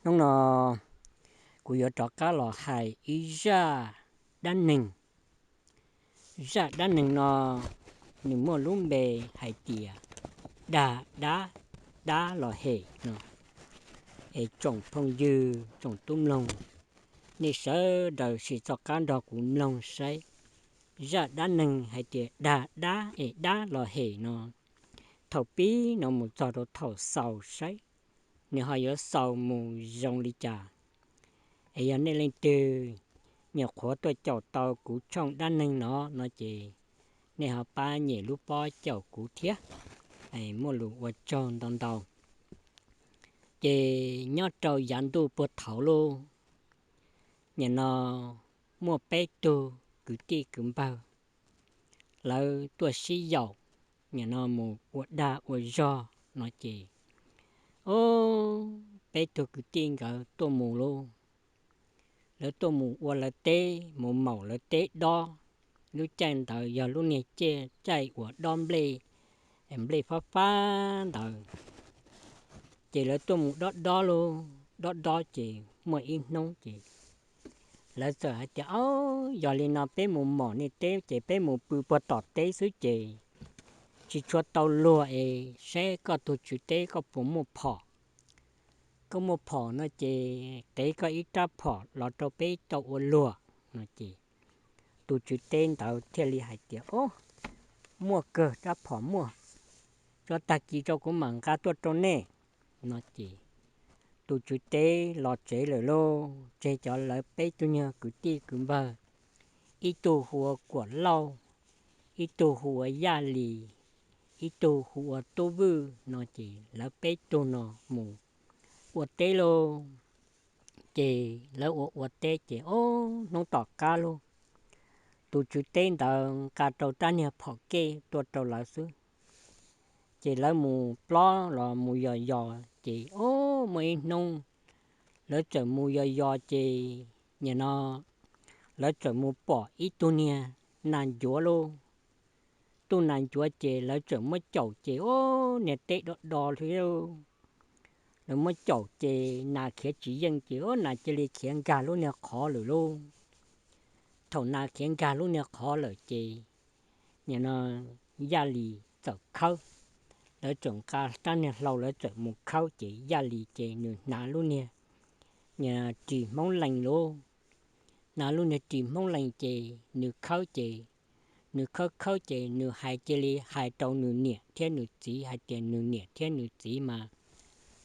Hnub no kuv yuav rov qab los hais ib zaj dab neeg. Zaj dab neeg no nws muaj lub npe hais tias dag dab, dab los hem no. Es tsoom phooj ywg tsoom tub mloog, nej sawv daws sim txoj qab nrog kuv mloog saib zaj dab neeg hais tias dag dab es dab los hem no, thaum pib no mus txog rau thaum xaus saib nws ho yuav xaus mus zoo li cas. Es yog nej leej twg nyuam qhuav tuaj caum tau kuv tshooj dab neeg no no ces nej ho pab nyem lub pob caum kuv thiab. Muaj lus ua tsaug ntau ntau. Ces nyob rau yav ntuj puag thaum lub, nim no muaj peb tug kwv tij kwv npawg, lawv tuaj sib yaum, nim no mus ua dag ua zog no ces, o, peb tug kwv tij nkawd tuaj mus lauj. Lawv tuaj mus ua lawv teb, mus maum lawv teb dob. Lub caij ntawd yog lub niag caij uas dob nplej, nplej fab fab ntawd. Ces lawv tuaj mus dob dob lauj, dob dob ces muaj ib hnub ces lawv txawm hais tias, o, yog li no peb mus maum nej teb ces peb mus pw puag tom teb xwb ces tsis tshua tau luag es saib koj tus tswv teb koj puas muaj phom. Koj muaj phom no ces qiv koj ib rab phom los rau peb tau ua luag no ces tus tswv teb ntawd thiaj li hais tias, o, muaj kawg, rab phom muaj, tso tag kis rau kuv mam nqa tuaj rau nej no ces tus tswv teb los tsev lawm lauj. Tseg cov lawv peb tug nyuag kwv tij kwv npawg, ib tug hu ua Kuam Lauj, ib tug hu ua Yaj Lis, ib tug hu ua Tub Vwj no ces lawv peb tug no mus ua teb lauj. Ces lawv ua ua teb ces, o, hnub tom qab lauj, tus tswv teb ntawd nqa rau rab niag phom kej tuaj rau lawv xwb. Ces lawv mus plob los mus yos yos ces, o, muaj ib hnub lawv txawm mus yos yos ces, nim no lawv txawm mus pom ib tug niag nas ncuav lauj. Tug nas ncuav ces lawv txawm muab caum ces, o, niag teb do do li. Lawv muab caum ces nas khiav tsis yeej ces, o, nas cia li khiav nkag lub niag qhov lawm lauj. Thaum nas khiav nkag lub niag qhov lawm ces, nim no Yaj Lis txawm khawb. Lawv txawm nqa rab niag hlau lawv txawm mus khawb ces Yaj Lis ces nws hnav lub niag ris Hmoob Lees lauj. Hnav lub niag ris Hmoob Lees ces nws khawb ces, nws khawb khawb ces nws hais cia li hais rau nws niam thiab nws txiv hais tias nws niam thiab nws txiv mas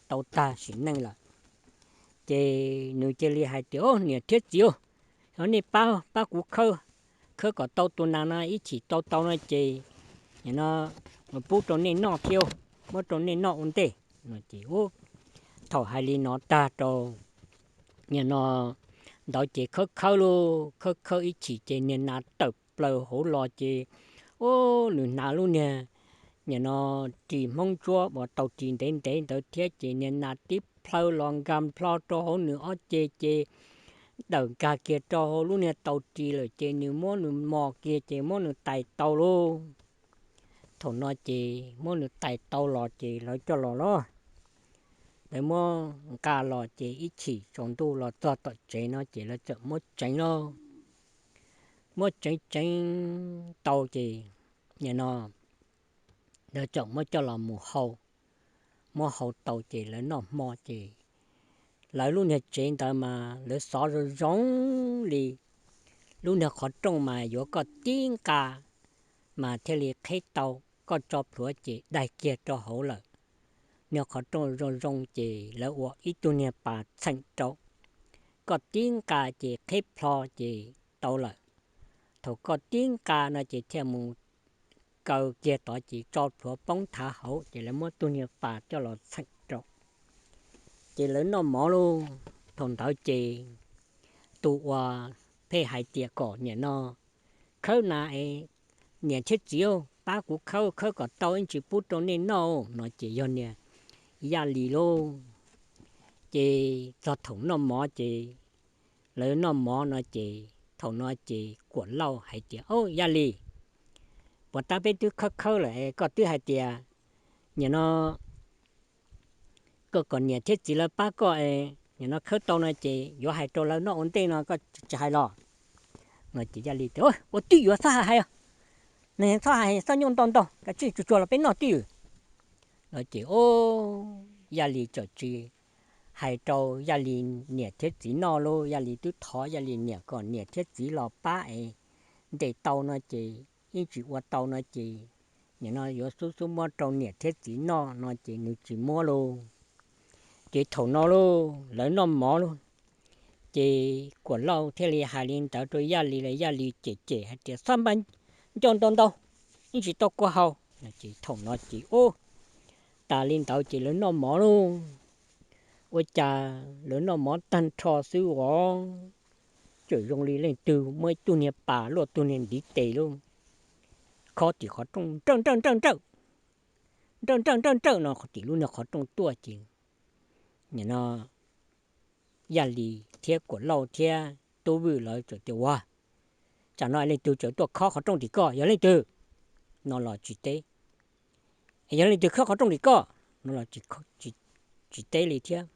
tau tag sim neej lawm. Ces nws cia li hais tias, o, niam thiab txiv, o, nej pab, pab kuv khawb, khawb kom tau tus nas no ib chim tau tau no ces, nim no pub rau nej noj thiab, muab rau nej noj ua ntej no ces, thaum hais li no tag rau, nim no ntawd ces khawb khawb lauj, khawb khawb ib chim ces niag nas tawm plaws hauv los ces, o, nws hnav lub niag, nim no ris Hmoob Ntsuab uas tau ris ntev ntev ntawd thiab ces niag nas tib plhaw los nkag nplho rau hauv nws ob ceg ces dawm nkag kiag rau hauv lub niag tau ris lawm ces nws muab nws mos kiag ces muab nws tais tau lauj. Thaum no ces muab nws tais tau los ces lawv coj los lauj. Lawv muab nqa los ces ib chim tsaus ntuj los txog tom tsev no ces lawv txawm muab tseev lauj. Muab tseev tseev tau ces, nim no lawv txawm muab coj los mus hau. Muab hau tau ces lawv noj hmo ces lawv lub niag tsev ntawd mas lawv xov zoo zoo li lub niag qhov rooj mas yuav koj tib nqa mas thiaj li qheb tau, koj tso plhuav ces daig kiag rau hauv lawm. Niag qhov rooj zoo zoo ces lawv ua ib tug niag pas txheem rau, koj tib nqa ces qheb plho ces tau lawm. Thaum koj tib nqa no ces thiaj mus kaw kiag tod ces tso plhuav poob thav hauv ces lawv muab tug niag pas coj los txheem rau. Ces lawv noj mov lauj. Thaum ntawd ces tus uas pheej hais tias kom nim no khawb nas es, niam thiab txiv, pab kuv khawb, khawb kom tau ib ntsis pub rau nej noj no ces yog niag Yaj Lis lauj. Ces txog thaum noj mov ces, lawv noj mov no ces thaum no ces Kuam Lauj hais tias, o, Yaj Lis, puas tab peb twb khawb khawb lawm es koj twb hais tias nim no koj kom niam thiab txiv lawv pab koj es nim no khawb tau no ces yuav hais rau lawv noj ua ntej no koj tsis hais los? No ces Yaj Li tias, Ua twj ywm, txhob hais hais, txhob hais hais, txhob nyuj ntau ntau, kav tsij tsuag tsuag los peb noj twj ywm. No ces Yaj Li txawm tsis hais rau Yaj Li niam thiab txiv noj lauj. Yaj Li twb thov Yaj Li niam kom niam thiab txiv los pab es ntes tau no ces yeej tsis ua tau no ces nim no yuav xub xub muab rau niam thiab txiv noj no ces nws tsis muab lauj. Ces thaum no lauj, lawv noj mov lauj, ces Kuam Lauj thiaj li hais li ntawd rau Yaj Li los Yaj Li cem cem hais tias, Txhob npaj ncauj ntau ntau, yeej tsis tau kua haus. Ces thaum no ces ub, tas li ntawd ces lawv noj mov lauj. Ua cas lawv noj mov tag nrho xwb os, txawm zoo li leej twg muab ib tug niag pas luaj tug niag ntiv tes lauj, khob tim qhov rooj nrawj nrawj nrawj nrawj, nrawj nrawj nrawj nrawj no tim lub niag qhov rooj tuaj ces nim no Yaj Li thiab Kuam Lauj thiab Tub Vwj lawv txawm tias, Ua, tsam no leej twg txawm tuaj khob qhov rooj tim koj, yog leej twg? No los tsis teb. Yog leej twg khob qhov rooj tim koj? No los tsis teb li thiab.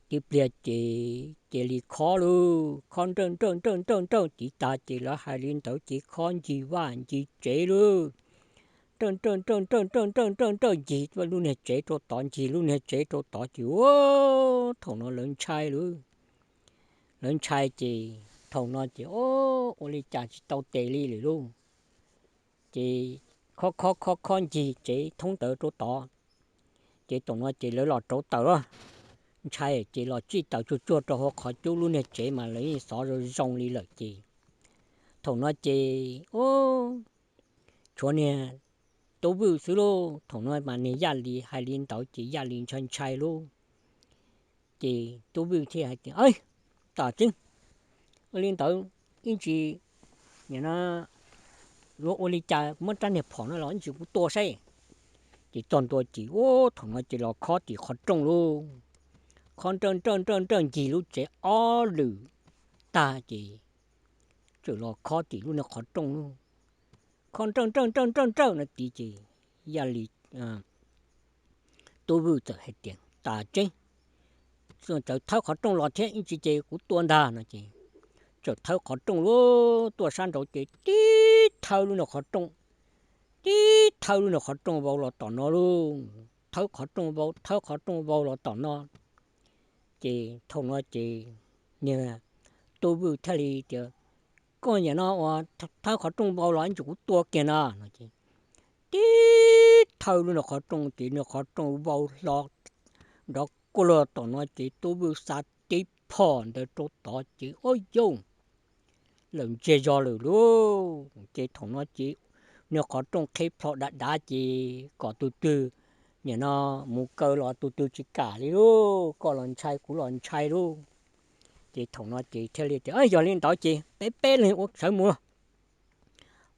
Tib pliag ces cia li khob lauj, khob nrawj nrawj nrawj nrawj nrawj tiv tas ces lawv hais li ntawd ces khob ncig vaj ncig tsev lauj. Nrawj nrawj nrawj nrawj nrawj nrawj nrawj ncig lub niag tsev rau tod, ncig lub niag tsev rau tod ces ua thaum no lawv ntshai lauj. Lawv ntshai ces thaum no ces ua li cas tsis tau tes li lawm lauj. Ces khob khob khob khob ncig tsev thoob ntawd rau tod. Ces thaum no ces lawv los rauv taws lauj, ntshai ces los tsij taws tsuag tsuag rau hauv qhov cub lub niag tsev mas lawv yeej xov zoo zoo li lawm ces thaum no ces ua tshuav niag Tub Vwj xwb lauj. Thaum no mas niag Yaj Li hais li ntawd ces Yaj Li ntshai ntshai lauj. Ces Tub Vwj thiaj hais tias, Tam tseeb, ua li ntawd ib ntsis nim no yuav ua li cas muab rab niag phom no los ib ntsis kuv tua saib. Ces txog ntua ces ua thaum no ces los khob tim qhov rooj lauj. Khob nrawj nrawj nrawj nrawj ncig lub tsev ob lwm tag ces txawm los khob tim lub niag qhov rooj lauj. Khob nrawj nrawj nrawj nrawj nrawj no tid ces Yaj Li, Tub Vwj txawm hais tias, Tam tseeb, txawm thawb qhov rooj los thiab ib ntsis ces kuv tua ntag no ces txawm thawb qhov rooj lauj, tuaj sab nraud ces tib thawb lub niag qhov rooj, tib thawb lub niag qhov rooj vau los tom no lauj. Thawb qhov rooj vau, thawb qhov rooj vau los tom no. Ces thaum no ces niag Tub Vwj thiaj li tias, Koj nim no ua thawb qhov rooj vau los ib ntsis kuv tua kiag no no ces tib thawb lub niag qhov rooj ces niag qhov rooj vau hlo nrov kuj luag tom no ces Tub Vwj xa tib phom ntawd rau tod ces ua yauj, lawm ntsiag zog lawm lauj. Ces thaum no ces niag qhov rooj qhib plho dav dav ces kom tus twg nim no mus kaw los tus twg tsis kam li lauj, koj los ntshai kuv los ntshai lauj. Ces thaum no ces thiaj li tias, Yog li ntawd ces peb peb leeg ua sawv mus lauj,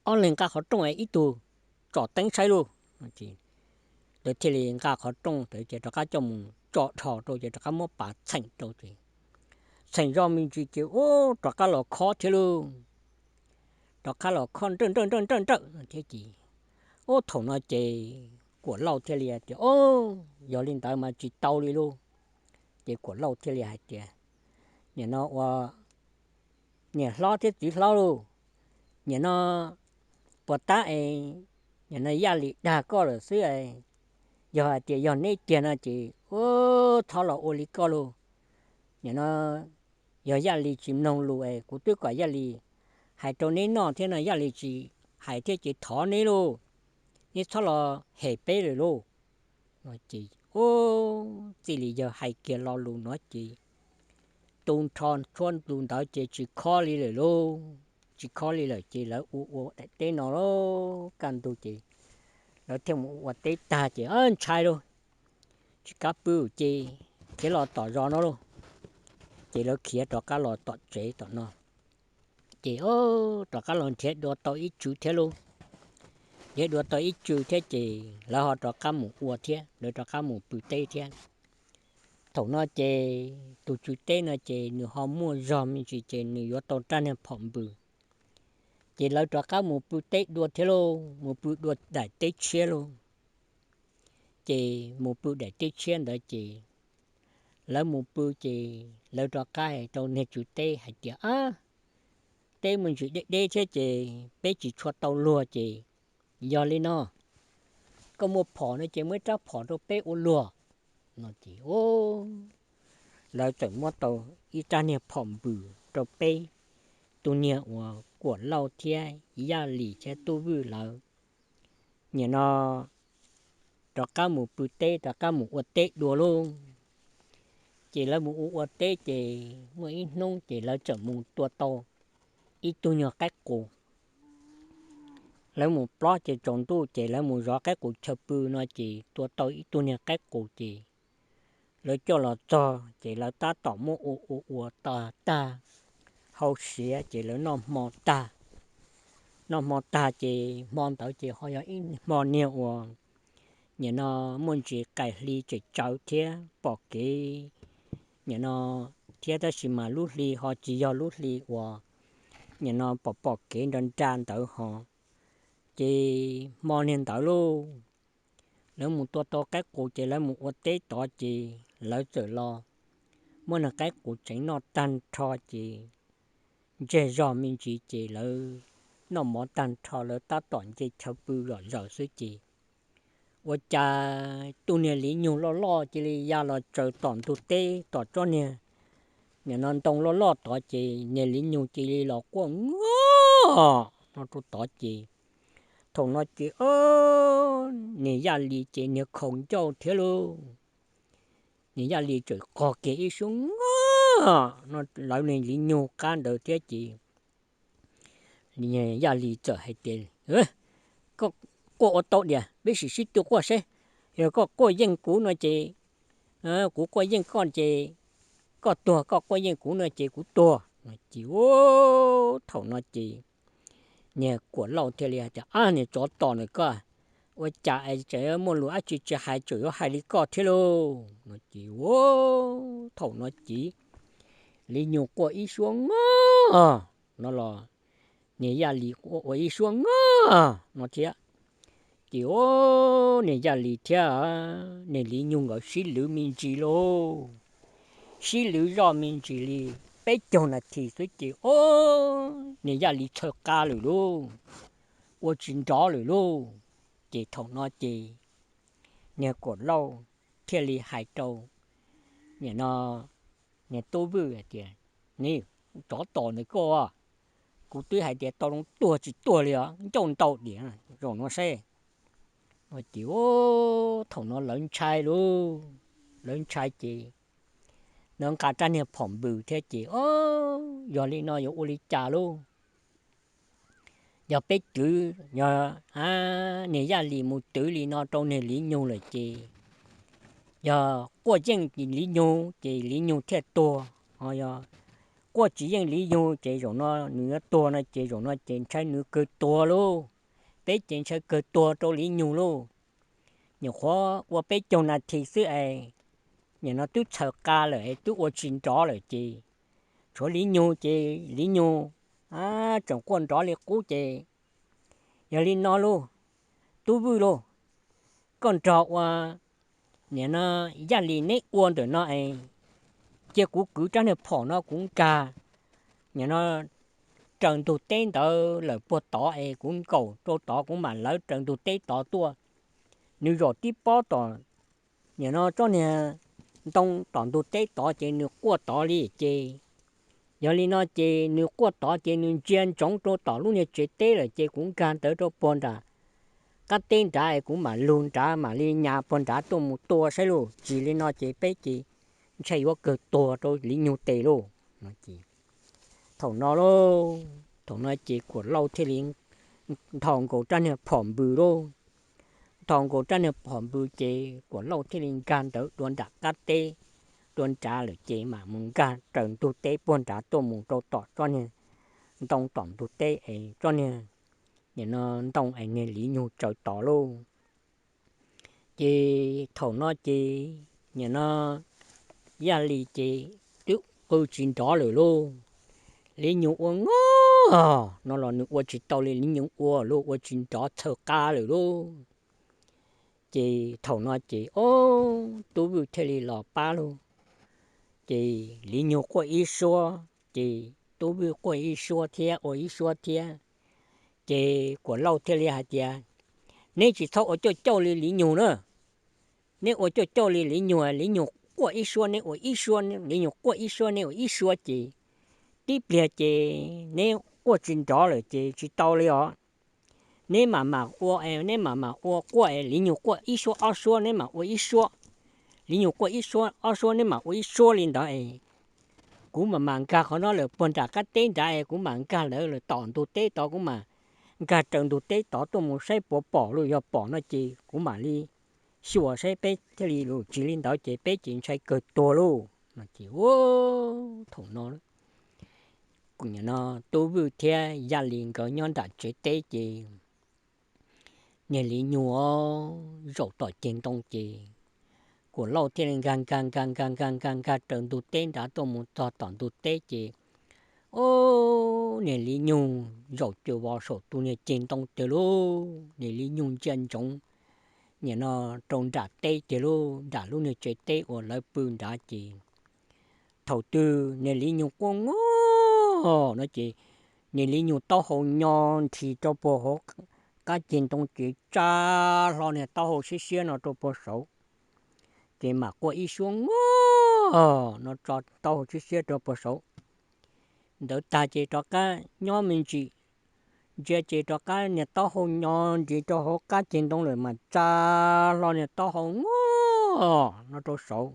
ob leeg nqa qhov rooj es ib tug tsom teeb saib lauj. Lawv thiaj li nqa qhov rooj ntawd ces rov qab coj mus tso dhos rau ces rov qab muab pas txheem rau ces txheem zoj me ntsis ces ua rov qab los khob thiab lauj. Rov qab los khob nrawj nrawj nrawj nrawj nrawj thiab ces ua thaum no ces Kuam Lauj thiaj li tias, Yog li ntawd mas tsis tau li lauj. Ces Kuam Lauj thiaj li hais tias, Nim no ua niam hlob thiab txiv hlob lauj, nim no puas tab es nim no Yaj Li dag koj lawm xwb es, yog hais tias yog neb tiag no ces ua txhob los ua li koj lauj. Nim no yog Yaj Li tsis mloog lus es kuv twb kom Yaj Li hais rau neb noj thiab no Yaj Li tsis hais thiab ces thov neb lauj, neb txhob los hem peb lawm lauj. No ces ua txij li yawg hais kiag lo lus no ces tu nrho tshuab lus ntawd ces tsis khob li lawm lauj. Tsis khob li lawm ces lawv ua ua daim teb no lauj. Kaj ntug ces lawv thiaj mus ua teb tag ces ntshai lauj, tsis kav pw ces khiav los tom zos no lauj. Ces lawv khiav rov qab los tom tsev tom no ces rov qab los nrhiav dua tau ib tswv thiab lauj. Nrhiav dua tau ib tswv thiab ces lawv ho rov qab mus ua thiab, lawv rov qab mus pw teb thiab. Thaum no ces tus tswv teb no ces nws ho muaj zog me ntsis ces nws yuav tau rab niag phom npws. Ces lawv rov qab mus pw teb dua thiab lauj, mus pw dua daim teb tshiab lauj. Ces mus pw daim teb tshiab ntawd ces lawv mus pw ces lawv rov qab hais rau niag tswv teb hais tias, Ab, teb mus ntsis deb deb thiab ces peb tsis tshua tau luag ces yog li no, koj muaj phom no ces muab ib rab phom rau peb ua luag no ces lawv txawm muab tau ib rab niag phom npws rau peb tug niag uas Kuam Lauj thiab Yaj Lis thiab Tub Vwj lawv nim no rov qab mus pw teb, rov qab mus ua teb dua lauj. Ces lawv mus ua ua teb ces muaj ib hnub ces lawv txawm mus tua tau ib tug nyuag qaib qus. Lawv mus plob ces tsaus ntuj ces lawv mus zov qaib qus chaw pw no ces tua tau ib tug niag qaib qus ces lawv coj los txog ces lawv tab tom muab ua ua ua tag, hau siav ces lawv noj hmo tag. Noj hmo tag ces hmo ntawd ces ho yog ib hmo niag uas nim no muaj ntsis qaim hli tsem tsawv thiab pom kev nim no thiab, tab sis mas lub hli ho tsis yog lub hli uas nim no pom pom kev nra nra ntawd ho. Ces hmo niag ntawd lauj, lawv mus tua tau qaib qus ces lawv mus ua teb tod ces lawv txawm los muab niag qaib qus tseev noj tag nrho ces ntseg zog me ntsis ces lawv noj mov tag nrho lawv tab tom nce chaw pw zom zaws xwb ces ua cas tug niag liv nyug loj loj cia li ya los tsaws tom ntug teb tom tsob niag nim no ntoo loj loj tod ces niag liv nyug cia li los quaj ngog no rau tod ces thaum no ces niag Yaj Lis ces niag khaus ncauj thiab lauj. Niag Yaj Lis txawm qog kiag ib suab ngog no lawv niag liv nyug qab ntawd thiab ces Yaj Lis txawm hais tias, Koj quaj ua tau diam, peb sim sib tw quaj seb, yog koj quaj yeej kuv no ces kuv quaj yeej koj ces koj tuag, koj quaj yeej kuv no ces kuv tuag no ces thaum no ces niag Kuam Lauj thiaj li hais tias, Ab, niag tsov tom na koj, ua cas es tseem muaj lus dab tsi tsis hais, tseem yuav hais li koj thiab lauj no ces thaum no ces liv nyug quaj ib suab ngog no los niag Yaj Lis quaj ua ib suab ngog no thiab. Ces niag Yaj Lis thiab niag liv nyug nkawd sib lwv me ntsis lauj, sib lwv zoj me ntsis li peb caug nas this xwb ces niag Yaj Lis txhaws qa lawm lauj, ua tsis nrov lawm lauj. Ces thaum no ces niag Kuam Lauj thiaj li hais rau nim no niag Tub Vwj hais tias, Niag tsov tom ntawm koj, kuv twb hais tias tau zoo tuag tsis tuag li os, ncauj ntau diam zaum no seb. Ces thaum no lawv ntshai lauj, lawv ntshai ces lawv nqa rab niag phom npws thiab ces, Yog li no yuav ua li cas lauj? Yog peb twv, yog niag Yaj Lis mus twv li no rau niag liv nyug lawm ces yog quaj yeej liv nyug ces liv nyug thiaj tuag, ho yog quaj tsis yeej liv nyug ces zaum no nws yuav tuag no ces zaum no ces ntshai nws kawg tuag lauj. Peb ces ntshai kawg tuag rau liv nyug lauj. Nyuam qhuav ua peb caug nas this xwb es nim no twb txhaws qa lawm es twb ua tsis nrov lawm ces tshuav liv nyug ces liv nyug tseem quaj nrov li qub ces yog li no lauj, Tub Vwj lauj, koj nrog ua nim no Yaj Lis neb ua ntawm no es cia kuv kwv rab niag phom no kuv nkag nim no raws ntug teb ntawd lawm puag tod es kuv nkaum rau tod kuv mam lawv raws ntug teb tod tuaj. Nws zaum tib pob tom nim no tsob niag ntoo tom ntug teb tod ces nws quaj tod li ces yog li no ces nws quaj tod ces nws ntsia ntsoov rau tom lub niag tsev teb lawm ces kuv nkag ntawd rau puag nram qab teb nrad es kuv mam lug nrad mam li nyas puag nrad tuaj mus tua saib lauj. Tsis li no ces peb ces ntshai yuav kawg tuag rau liv nyug tes lauj. Thaum no lauj, thaum no ces Kuam Lauj thiaj li nthos nkaus rab niag phom npws lauj. Nthos nkaus rab niag phom npws ces Kuam Lauj thiaj li nkag ntawd dua nram qab teb, dua nrad lawm ces mam mus nkag raws ntug teb puag nrad tuaj mus rau tom tsob niag ntoo tom ntug teb es tsob niag nim no ntoo es niag liv nyug tsaws tod lauj. Ces thaum no ces nim no Yaj Lis ces twb qw tsis nrov lawm lauj. Liv nyug ua ngog no los nws ua tsis tau li, liv nyug ua lauj, ua tsis nrov, txhaws qa lawm lauj. Ces thaum no ces ob tub Vwj thiaj li los pab lauj. Ces Liv Nyug quaj ib suab, ces Tub Vwj quaj ib suab thiab, ua ib suab thiab. Ces Kuam Lauj thiaj li hais tias, neb tsis txhob ua cauj cauj li Liv Nyug na. Neb ua cauj cauj li Liv Nyug, Liv Nyug quaj ib suab neb ua ib suab, Liv Nyug quaj ib suab neb ua ib suab ces tib pliag ces neb quaj tsis nrov lawm ces tsis tau li os. Neb mam mam ua, neb mam mam ua quaj es Liv Nyug quaj ib suab ob suab neb mam ua ib suab, Liv Nyug quaj ib suab ob suab neb mam ua ib suab li ntawd es kuv mam mam nkag qhov no lawm puag nram qab teb nrad es kuv mam nkag lawv lawm tom ntug teb tod, kuv mam nkag raws ntug teb tod tuaj mus saib puas pom lauj, yog pom no ces kuv mam li xyuas saib peb thiaj li lus, tsis li ntawd ces peb ces ntshai kawg tuag lauj. No ces thaum no, no Tub Vwj thiab Yaj Lis nkawd nyob nram tsev teb ces niag Liv Nyug zaum tom ceg ntoo ces Kuam Lauj thiaj li nkag nkag nkag nkag nkag nkag nkag raws ntug teb nrad tuaj mus txog tom ntug teb ces, o, niag Liv Nyug zaum cuag vos saum tus niag ceg ntoo tiag lauj. Niag Liv Nyug ntsia ntsoov nim no rau nram teb tiag lauj, nram lub niag tsev teb uas lawv pw nrad ces thaum twg niag Liv Nyug quaj nqog no ces niag Liv Nyug taub hau nyo nrhis rau puag hauv qab ceg ntoo ces tsa hlo niag taub hau siab siab no rau puag saud, ces mam quaj ib suab nqog no tso taub hau siab siab rau puag saud. Ntawd tag ces rov qab nyob me ntsis, ntsia ces rov qab niag taub hau nyo nrhis rau hauv qab ceg ntoo lawm mas tsa hlo niag taub hau nqog no rau saud.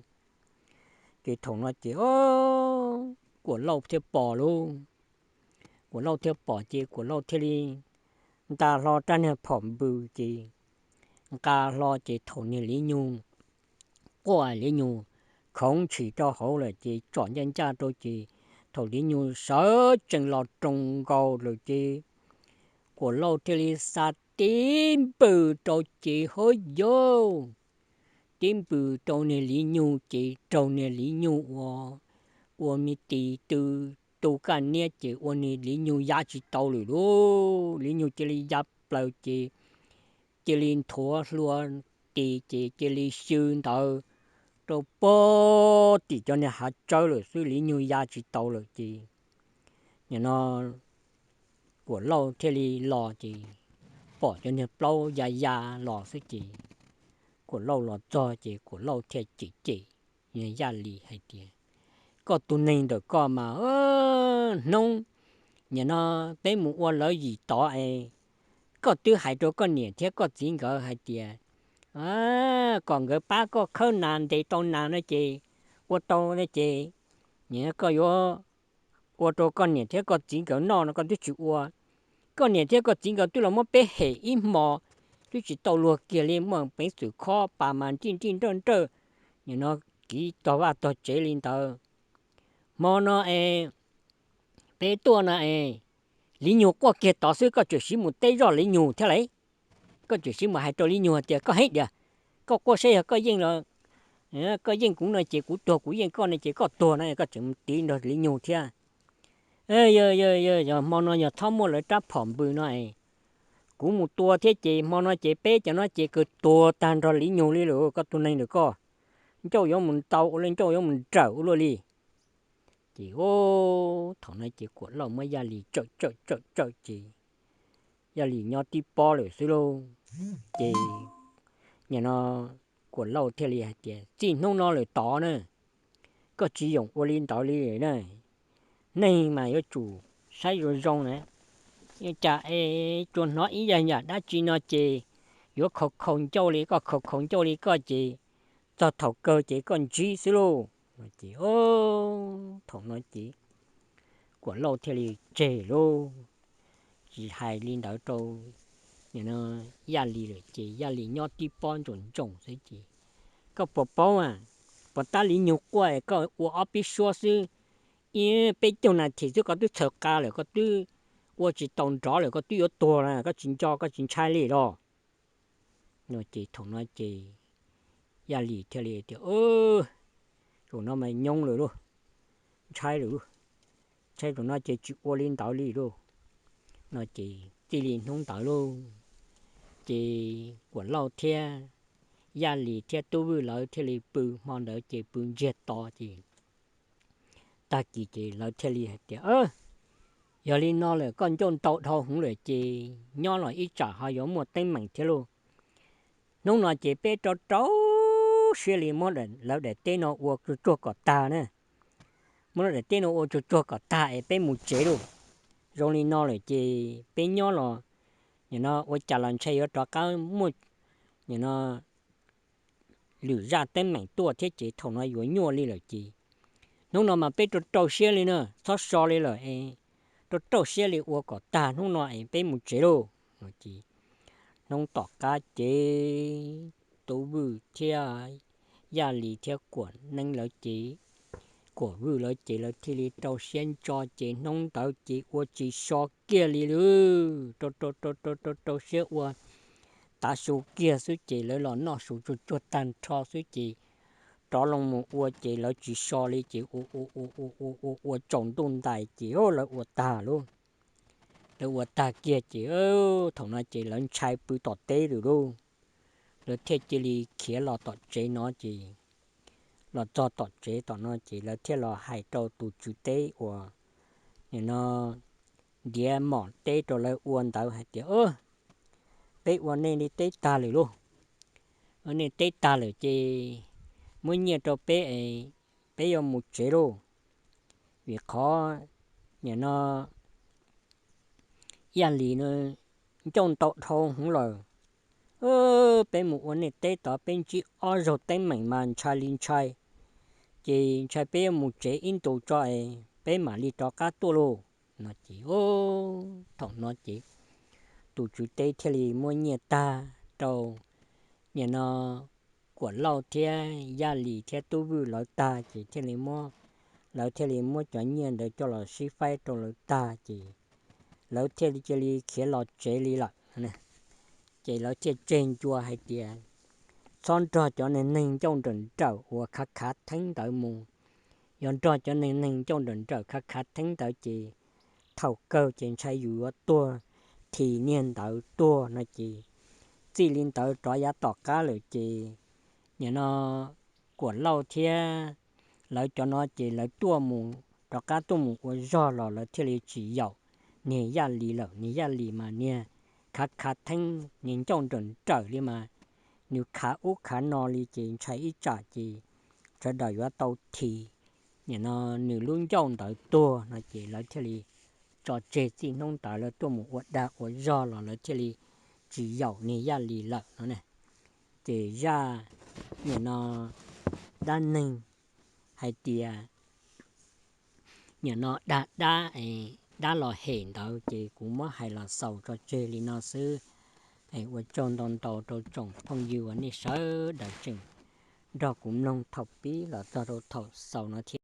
Ces thaum no ces Kuam Lauj thiaj pom lauj. Kuam Lauj thiaj pom ces Kuam Lauj thiaj li nqa hlo rab niag phom npws ces nqa hlo ces thaum niag Liv Nyug quaj, Liv Nyug khoov ntshis rau hauv lawm ces tsom ncaj ncaj rau ces thaum Liv Nyug sawv tsees los roos nkaus lawm ces Kuam Lauj thiaj li xa tib npws rau ces hov yauv, tib npws rau niag Liv Nyug ces raug niag Liv Nyug ua, ua me tis tw tu kaj niab ces ua niag Liv Nyug ya tsis tau lawm lauj. Liv Nyug cia li ya plaws ces cia li nthuav hlua tis ces cia li xyw ntawd rau puag tim cov niag hav tsawb lawm xwb, Liv Nyug ya tsis tau lawm ces nim no Kuam Lauj thiaj li los ces pom cov niag plaub ya ya los xwb ces Kuam Lauj los txog ces Kuam Lauj thiaj cem cem Yaj Lis hais tias, koj tus neeg ntawm koj mas hnub nim no peb mus ua lawv yim tod es koj twb hais rau koj niam thiab koj txiv nkawd hais tias kom nkawd pab koj khawb nas ntes tau nas no ces ua tau no ces koj yuav ua rau koj niam thiab koj txiv nkawd noj no koj twb tsis ua. Koj niam thiab koj txiv nkawd twb los muab peb hem ib hmo, twb tsis tau luag kiag li, muaj peev xwm khob pas mas nrij nrij nrawj nrawj, nim no kiv tog vaj tog tsev li ntawd. Hmo no es peb tuaj no es Liv Nyug quaj kiag tod xwb koj tseem siv mus teb zoj Liv Nyug thiab lauj. Koj tseem siv mus hais rau Liv Nyug hais tias koj heev diam, koj quaj saib yog koj yeej los, koj yeej kuv no ces kuv tuag, kuv yeej koj no ces koj tuag no koj tseem mus tiv nrog Liv Nyug thiab. Yog, yog, yog hmo no yog txhob muaj lawv rab phom npws no es kuv mus tua thiab ces hmo no ces peb cov no ces kawg tuag tag nrog Liv Nyug li lawm koj tus neeg ntawm koj. Ncauj yuav mus ntau ua luaj, ncauj yuav mus nrawm ua luaj li. Ces thaum no ces Kuam Lauj muab Yaj Lis tsawm tsawm tsawm tsawm ces Yaj Lis nyob tib pob lawm xwb lauj. Ces nim no Kuam Lauj thiaj li hais tias txij hnub no lawm tod na, koj tsis yoom ua li ntawd li na. Neeg mas yuav tsum saib zoo zoo na, cas es tsuas hnov ib yam yam dab tsi no ces yuav khaus khaus ncauj li, koj khaus khaus ncauj li koj ces txog thaum kawg ces koj ntsib xwb lauj. Ces thaum no ces Kuam Lauj thiaj li tseg lauj, tsis hais li ntawd rau Yaj Lis lawm ces Yaj Lis nyob tib pob ntsoom ntsoom xwb ces koj puas paub a, puas tab Liv Nyug quaj es koj ua ob peb suab xwb, ib peb caug nas this xwb koj twb txhaws qa lawm, koj twb ua tsis tau nrov lawm, koj twb yuav tuag na, koj tsis nco koj tsis ntshai li los. No ces thaum no ces Yaj Lis thiaj li tias, zaum no mas nyoo lawm lauj, ntshai lawm lauj, ntshai zaum no ces tsis ua li ntawd li lauj. No ces txij li hnub ntawd lauj, ces Kuam Lauj thiab Yaj Lis thiab Tub Vwj lawv thiaj li pw hmo ntawd ces pw ntsiag to ces tag kis ces lawv thiaj li hais tias, Yog li no lawm koj ncauj ntau dhau hwv lawm ces nyob los ib tsam ho yuav muaj teeb meem thiab lauj. Hnub no ces peb rau rau siab li muab lawv daim teb no ua tsuag tsuag kom tag na. Muab lawv daim teb no ua tsuag tsuag kom tag es peb mus tsev lauj. Zoo li no lawm ces peb nyob los, nim no ua cas los ntshai yuav rov qab muaj, nim no lwm zaj teeb meem tuaj thiab ces thaum no yuav nyuaj li lawm ces hnub no mas peb rau rau siab li na, txhob so li lawm es rau rau siab li ua kom tag hnub no es peb mus tsev lauj. Ces hnub tom qab ces Tub Vwj thiab Yaj Lis thiab Kuam Neeb lawv ces, Kuam Vwj lawv ces lawv thiaj li rau siab ntso ces hnub ntawd ces ua tsis so kiag li lawm, rau rau rau rau rau siab ua tav su kiag xwb ces lawv los noj su tsuag tsuag tag nrho xwb ces rov loo mus ua ces lawv tsis so li ces ua ua ua ua ua ua tsaus ntuj ntais ces lawv ua tag lauj. Lawv ua tag kiag ces thaum no ces lawv ntshai pw tom teb lawm lauj. Lawv thiaj cia li khiav los tom tsev no ces los txog tom tsev tom no ces lawv thiaj los hais rau tus tswv teb uas nim no ntiav mom teb rau lawv ua ntawd hais tias, Peb ua nej li teb tag lawm lauj. Ua nej teb tag lawm ces muab nyiaj rau peb es peb yuav mus tsev lauj. Vim qhov nim no Yaj Lis no ncauj ntau dhau hwv lawm. Peb mus ua nej teb tod peb ntsib ob zaug teeb meem mas ntshai li ntshai, ces ntshai peb yuav mus tsev ib ntus tso es peb mam li rov qab tuaj lauj. No ces thaum no ces tus tswv teb thiaj li muab nyiaj tag rau nim no Kuam Lauj thiab Yaj Lis thiab Tub Vwj lawv tag ces thiaj li muab, lawv thiaj li muab cov nyiaj ntawd coj los sib faib rau lawv tag ces lawv thiaj li cia li khiav los tsev li lawm. Ces lawv thiaj tseg ncua hais tias, Txhob nrog cov neeg neeg ncauj nrawm nrawm uas khav khav theeb ntawd mus. Yog nrog cov neeg neeg ncauj nrawm nrawm khav khav theeb ntawd ces thaum kawg ces ntshai yus yuav tuag this niag ntawd tuag no ces txij li ntawd rov yav tom qab lawm ces nim no Kuam Lauj thiab lawv cov no ces lawv tuaj mus, rov qab tuaj mus ua zog los lawv thiaj li tsis yaum niag Yaj Lis lawm. Niag Yaj Lis mas niag khav khav theeb, niag ncauj nrawm nrawm li mas nws khav ub khav no li ces ntshai ib tsam ces sawv daws yuav tau this nim no nws lub ncauj ntawd tuag no ces lawv thiaj li tso tseg txij hnub ntawd lawv tuaj mus ua dag ua zog los lawv thiaj li tsis yaum niag Yaj Lis lawm no ne. Ces zaj nim no dab neeg hais tias nim no dag dab, dab los hem ntawd ces kuv muab hais los xaus tso tseg li no xwb. Ua tsaug ntau ntau rau tsoom phooj ywg uas nej sawv daws tseem nrog kuv mloog thaum pib los txog rau thaum xaus no thiab.